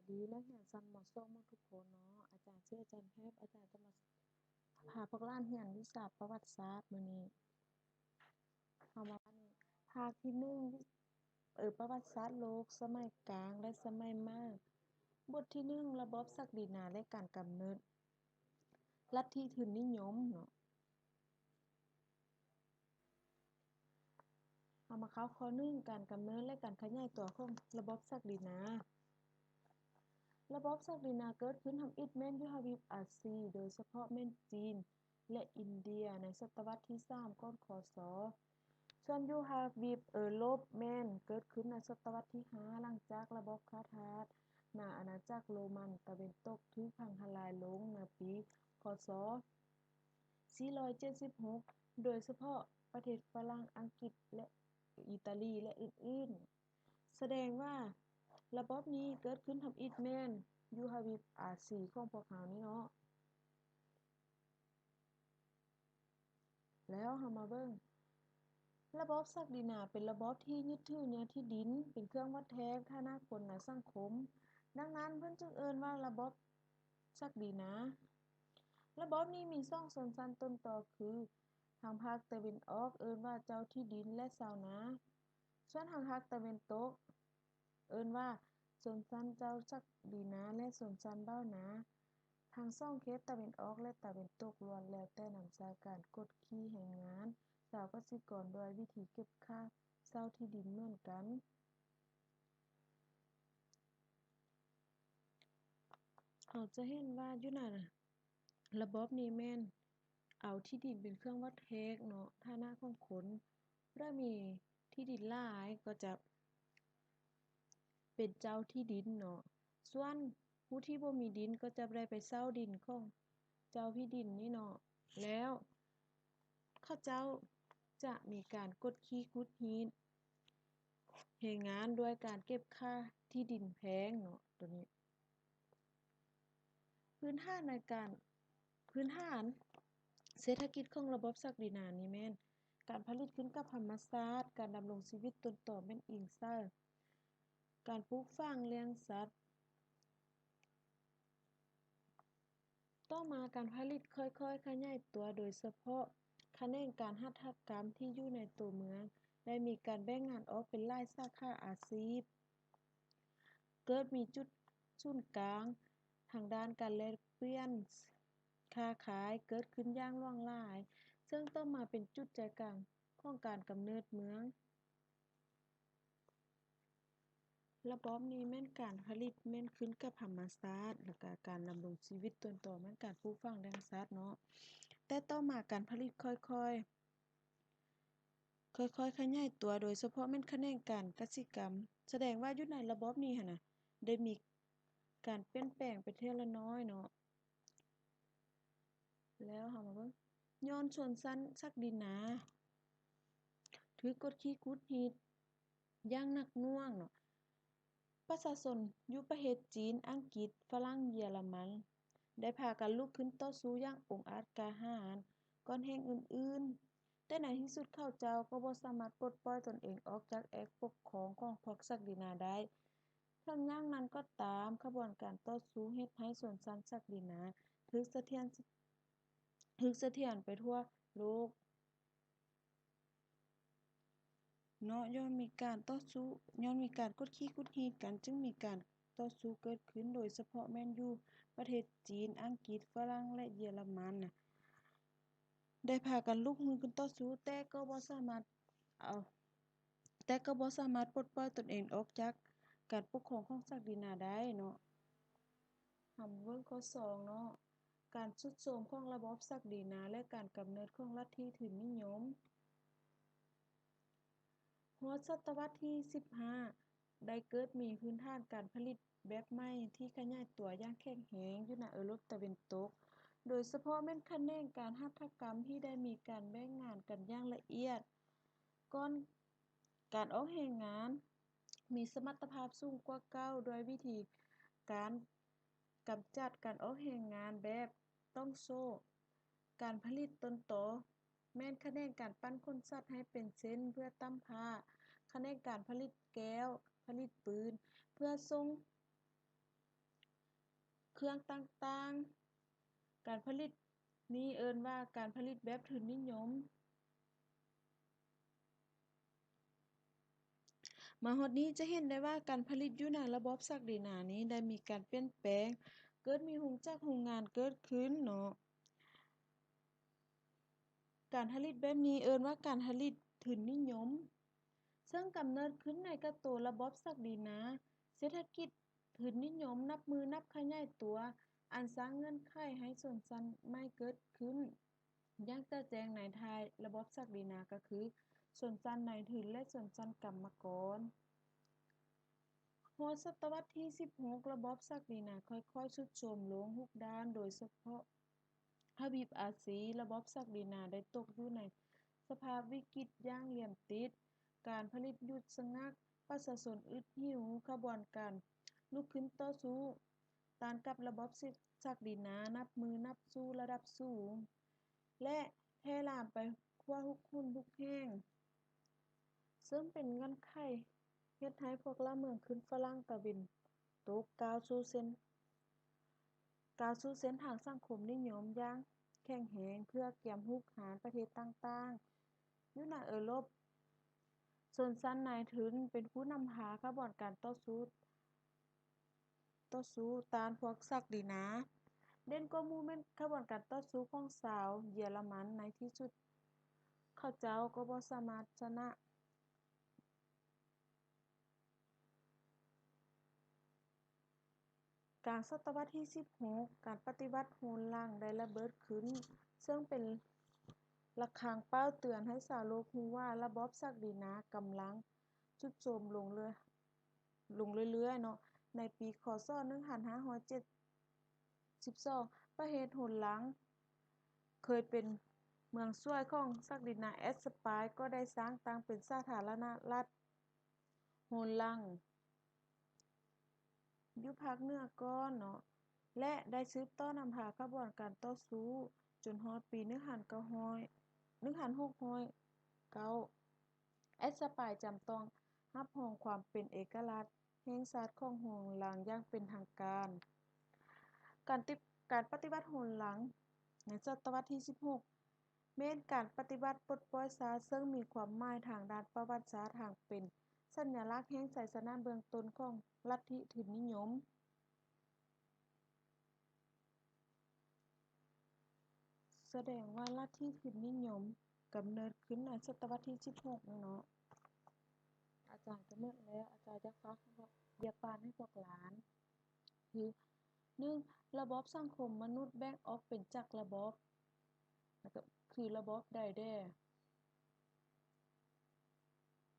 ດີ ນັກຮຽນຊັ້ນ ມ.ສອງ ໝົດທຸກຄົນເນາະ. ອາຈານຊື່ອາຈານແພບ ອາຈານຈະມາພາພວກຫຼານຮຽນວິຊາປະຫວັດສາດມື້ນີ້. ເຮົາມາ ພາກທີໜຶ່ງ ເອີ ປະຫວັດສາດໂລກສະໄໝກາງ ແລະ ສະໄໝໃໝ່. ບົດທີໜຶ່ງ ລະບອບສັກດີນາ ແລະ ການກຳເນີດລັດທິທຶນນິຍົມເນາະ. ເຮົາມາເຂົ້າຂໍ້ໜຶ່ງ ການກຳເນີດ ແລະ ການຂະຫຍາຍຕົວຂອງລະບອບສັກດີນາ. ລະບອບສັກດີນາເກີດຂຶ້ນທຳອິດແມ່ນຢູ່ທະວີບອາຊີ ໂດຍສະເພາະແມ່ນຈີນ ແລະ ອິນເດຍ ໃນສະຕະວັດທີສາມ ກ່ອນ ຄ.ສ. ສ່ວນຢູ່ທະວີບເອີຣົບແມ່ນເກີດຂຶ້ນໃນສະຕະວັດທີຫ້າ ຫຼັງຈາກລະບອບຂ້າທາດ ໃນອານາຈັກໂຣມັນຕາເວັນຕົກຖືກພັງທະລາຍລົງໃນປີ ຄ.ສ. ສີ່ຮ້ອຍເຈັດສິບຫົກ ໂດຍສະເພາະປະເທດຝຣັ່ງ, ອັງກິດ ແລະ ອີຕາລີ ແລະ ອື່ນໆ. ສະແດງວ່າລະບອບນີ້ເກີດຂຶ້ນທຳອິດແມ່ນຢູ່ທະວີບອາຊີຂອງພວກເຮົານີ້ເນາະ. ແລ້ວເຮົາມາເບິ່ງ ລະບອບສັກດີນາເປັນລະບອບທີ່ຍຶດຖືເນື້ອທີ່ດິນເປັນເຄື່ອງວັດແທກຖານະຄົນໃນສັງຄົມ, ດັ່ງນັ້ນເພິ່ນຈຶ່ງເອີ້ນວ່າລະບອບສັກດີນາ. ລະບອບນີ້ມີສອງຊົນຊັ້ນຕົ້ນຕໍຄື ທາງພາກຕາເວັນອອກເອີ້ນວ່າເຈົ້າທີ່ດິນ ແລະ ຊາວນາ, ສ່ວນທາງພາກຕາເວັນຕົກ ເອີ້ນວ່າຊົນຊັ້ນເຈົ້າສັກດີນາ ແລະ ຊົນຊັ້ນບ່າວນາ. ທັງສອງເຂດຕາເວັນອອກ ແລະ ຕາເວັນຕົກ ລ້ວນແລ້ວແຕ່ນຳໃຊ້ການກົດຂີ່ແຮງງານຊາວກະສິກອນດ້ວຍວິທີເກັບຄ່າເຊົ່າທີ່ດິນເໝືອນກັນ. ເຮົາຈະເຫັນວ່າຢູ່ໃນລະບອບນີ້ແມ່ນເອົາທີ່ດິນເປັນເຄື່ອງວັດແທກເນາະ, ຖານະຂອງຄົນ ຜູ້ໃດມີທີ່ດິນຫຼາຍກໍຈະເປັນເຈົ້າທີ່ດິນເນາະ, ສ່ວນຜູ້ທີ່ບໍ່ມີດິນກໍຈະໄດ້ໄປເຊົ່າດິນຂອງເຈົ້າທີ່ດິນນີ້ເນາະ, ແລ້ວເຂົາເຈົ້າຈະມີການກົດຂີ່ຂຸດຮີດແຮງງານດ້ວຍການເກັບຄ່າທີ່ດິນແພງເນາະ ໂຕນີ້. ພື້ນຖານໃນການ ພື້ນຖານເສດຖະກິດຂອງລະບອບສັກດີນານີ້ແມ່ນ ການຜະລິດຂຶ້ນກັບທຳມະຊາດ, ການດຳລົງຊີວິດຕົນຕໍແມ່ນອີງໃສ່ການປູກຝັງລ້ຽງສັດ. ຕໍ່ມາການຜະລິດຄ່ອຍໆຂະຫຍາຍຕົວ, ໂດຍສະເພາະຂະແໜງການຫັດຖະກຳທີ່ຢູ່ໃນຕົວເມືອງ ໄດ້ມີການແບ່ງງານອອກເປັນຫຼາຍສາຂາອາຊີບ. ເກີດມີຈຸດສູນກາງທາງດ້ານການແລກປ່ຽນຄ້າຂາຍເກີດຂຶ້ນຢ່າງຫຼວງຫຼາຍ, ເຊິ່ງຕໍ່ມາເປັນຈຸດໃຈກາງຂອງການກຳເນີດເມືອງ. ລະບອບນີ້ແມ່ນການຜະລິດແມ່ນຂຶ້ນກັບທຳມະຊາດ, ແລ້ວກະການດຳລົງຊີວິດຕົນຕໍແມ່ນການປູກຝັງລ້ຽງສັດເນາະ. ແຕ່ຕໍ່ມາການຜະລິດຄ່ອຍໆ ຄ່ອຍໆຂະຫຍາຍຕົວ, ໂດຍສະເພາະແມ່ນຂະແໜງການກະສິກຳ. ສະແດງວ່າຢູ່ໃນລະບອບນີ້ຫັ້ນນະ ໄດ້ມີການປ່ຽນແປງໄປເທື່ອລະໜ້ອຍເນາະ. ແລ້ວເຮົາມາເບິ່ງ ຍ້ອນຊົນຊັ້ນສັກດີນາຖືກກົດຂີ່ຂູດຮີດຢ່າງໜັກໜ່ວງເນາະ, ປະຊາຊົນຢູ່ປະເທດຈີນ, ອັງກິດ, ຝຣັ່ງ, ເຢຍລະມັນ ໄດ້ພາກັນລຸກຂຶ້ນຕໍ່ສູ້ຢ່າງອົງອາດກ້າຫານກ່ອນແຫ່ງອື່ນໆ, ແຕ່ໃນທີ່ສຸດເຂົາເຈົ້າກໍບໍ່ສາມາດປົດປ່ອຍຕົນເອງອອກຈາກແອກປົກຄອງຂອງພວກສັກດີນາໄດ້. ເຖິງຢ່າງນັ້ນກໍຕາມ, ຂະບວນການຕໍ່ສູ້ເຮັດໃຫ້ຊົນຊັ້ນສັກດີນາຖືກສະເທືອນ, ຖືກສະເທືອນໄປທົ່ວໂລກເນາະ, ຍ້ອນມີການຕໍ່ສູ້, ຍ້ອນມີການກົດຂີ່ຂູດຮີດກັນ, ຈຶ່ງມີການຕໍ່ສູ້ເກີດຂຶ້ນ, ໂດຍສະເພາະແມ່ນຢູ່ປະເທດຈີນ, ອັງກິດ, ຝຣັ່ງ ແລະ ເຢຍລະມັນນະ ໄດ້ພາກັນລຸກຮືຂຶ້ນຕໍ່ສູ້, ແຕ່ກໍບໍ່ສາມາດເອົາ, ແຕ່ກໍບໍ່ສາມາດປົດປ່ອຍຕົນເອງອອກຈາກການປົກຄອງຂອງສັກດີນາໄດ້ເນາະ. ເຮົາມາເບິ່ງຂໍ້ສອງເນາະ, ການຊຸດໂຊມຂອງລະບອບສັກດີນາ ແລະ ການກຳເນີດຂອງລັດທິທຶນນິຍົມ. ຮອດສະຕະວັດທີສິບຫ້າ ໄດ້ເກີດມີພື້ນຖານການຜະລິດແບບໃໝ່ທີ່ຂະຫຍາຍຕົວຢ່າງແຂງແຮງຢູ່ໃນເອີຣົບຕາເວັນຕົກ, ໂດຍສະເພາະແມ່ນຂະແໜງການຫັດຖະກຳທີ່ໄດ້ມີການແບ່ງງານກັນຢ່າງລະອຽດ. ກ່ອນການອອກແຮງງານມີສະມັດຕະພາບສູງກວ່າເກົ່າ ດ້ວຍວິທີການກຳຈັດການອອກແຮງງານແບບຕ່ອງໂສ້. ການຜະລິດຕົ້ນຕໍ ແມ່ນຂະແໜງການປັ້ນຂົນສັດໃຫ້ເປັນເສັ້ນເພື່ອຕ່ຳຜ້າ, ຂະແໜງການຜະລິດແກ້ວ, ຜະລິດປືນເພື່ອສົ່ງ ຄື່ອງຕ່າງໆ. ການຜະລິດນີ້ເອີ້ນວ່າການຜະລິດແບບທຶນນິຍົມ. ມາຮອດນີ້ຈະເຫັນໄດ້ວ່າການຜະລິດຢູ່ໃນລະບອບສັກດິນານີ້ໄດ້ມີການປ່ຽນແປງ, ເກີດມີໂຮງຈັກໂຮງງານເກີດຂຶ້ນເນາະ. ການຜະລິດແບບນີ້ເອີ້ນວ່າການຜະລິດທຶນນິຍົມ, ເຊິ່ງກຳເນີດຂຶ້ນໃນກະໂຕລະບອບສັກດິນາ. ເສດຖະກິດທຶນນິຍົມນັບມື້ນັບຂະຫຍາຍຕົວ, ອັນສ້າງເງື່ອນໄຂໃຫ້ຊົນຊັ້ນໃໝ່ເກີດຂຶ້ນຢ່າງຈະແຈ້ງໃນທ້າຍລະບອບສັກດິນາ ກໍຄືຊົນຊັ້ນນາຍທຶນ ແລະ ຊົນຊັ້ນກຳມະກອນ. ຮອດສະຕະວັດທີສິບຫົກ ລະບອບສັກດິນາຄ່ອຍໆຊຸດໂຊມລົງທຸກດ້ານ, ໂດຍສະເພາະທະວີບອາຊີ, ລະບອບສັກດິນາໄດ້ຕົກຢູ່ໃນສະພາບວິກິດຢ່າງລຽນຕິດ, ການຜະລິດຢຸດຊະງັກ, ປະຊາຊົນອຶດຫິວ, ຂະບວນການລຸກຂຶ້ນຕໍ່ສູ້ຕ້ານກັບລະບອບສັກດິນາ ນັບມື້ນັບສູ້ລະດັບສູງ ແລະ ແຜ່ລາມໄປທົ່ວທຸກຫົນທຸກແຫ່ງ, ເຊິ່ງເປັນເງື່ອນໄຂເຮັດໃຫ້ພວກລ່າເມືອງຂຶ້ນຝຣັ່ງຕາເວັນຕົກກ້າວສູ່ເສັ້ນ ກ້າວສູ່ເສັ້ນທາງສັງຄົມນິຍົມຢ່າງແຂງແຮງ ເພື່ອກຽມຮຸກຮານປະເທດຕ່າງໆຢູ່ໃນເອີຣົບ. ຊົນຊັ້ນນາຍທຶນເປັນຜູ້ນຳພາຂະບວນການຕໍ່ສູ້ ຕໍ່ສູ້ຕ້ານພວກສັກດິນາ. ເດັ່ນກວ່າໝູ່ແມ່ນຂະບວນການຕໍ່ສູ້ຂອງຊາວເຢຍລະມັນ. ໃນທີ່ສຸດເຂົາເຈົ້າກໍບໍ່ສາມາດຊະນະ. ກາງສະຕະວັດທີສິບຫົກ ການປະຕິວັດໂຫນຫຼັງໄດ້ລະເບີດຂຶ້ນ, ເຊິ່ງເປັນລະຄັງປ້າວເຕືອນໃຫ້ຊາວໂລກຮູ້ວ່າລະບອບສັກດິນາກຳລັງຊຸດໂຊມລົງເລື້ອຍ ລົງເລື້ອຍໆເນາະ. ໃນປີ ຄ.ສ. ໜຶ່ງພັນຫ້າຮ້ອຍເຈັດສິບສອງ ປະເທດໂຫນຫຼັງ ເຄີຍເປັນເມືອງຊ່ວຍຂອງສັກດິນາແອັດສະປາຍ ກໍໄດ້ສ້າງຕັ້ງເປັນສາທາລະນະລັດໂຫນຫຼັງ ຢູ່ພາກເໜືອກ່ອນເນາະ ແລະ ໄດ້ສືບຕໍ່ນຳພາຂະບວນການຕໍ່ສູ້ຈົນຮອດປີໜຶ່ງພັນເກົ້າຮ້ອຍ ໜຶ່ງພັນຫົກຮ້ອຍເກົ້າ ແອັດສະປາຍຈຳຕ້ອງຮັບຮອງຄວາມເປັນເອກະລາດແຫ່ງຊາດຂອງໂຫນຫຼັງຢ່າງເປັນທາງການ. ການຕິ ການປະຕິວັດໂຫນຫຼັງໃນສະຕະວັດທີສິບຫົກ ແມ່ນການປະຕິວັດປົດປ່ອຍຊາດ ເຊິ່ງມີຄວາມໝາຍທາງດ້ານປະຫວັດສາດ ທັງເປັນສັນຍາລັກແຫ່ງໄຊຊະນະເບື້ອງຕົ້ນຂອງລັດທິທຶນນິຍົມ. ສະແດງວ່າລັດທິທຶນນິຍົມກຳເນີດຂຶ້ນໃນສະຕະວັດທີສິບຫົກນີ້ເນາະ. ອາຈານກໍໝົດແລ້ວ, ອາຈານຢາກຝາກ ຢາກຝາກໃຫ້ພວກຫຼານ ຄື ໜຶ່ງ ລະບອບສັງຄົມມະນຸດແບ່ງອອກເປັນຈັກລະບອບ ແລ້ວກໍຄືລະບອບໃດແດ່?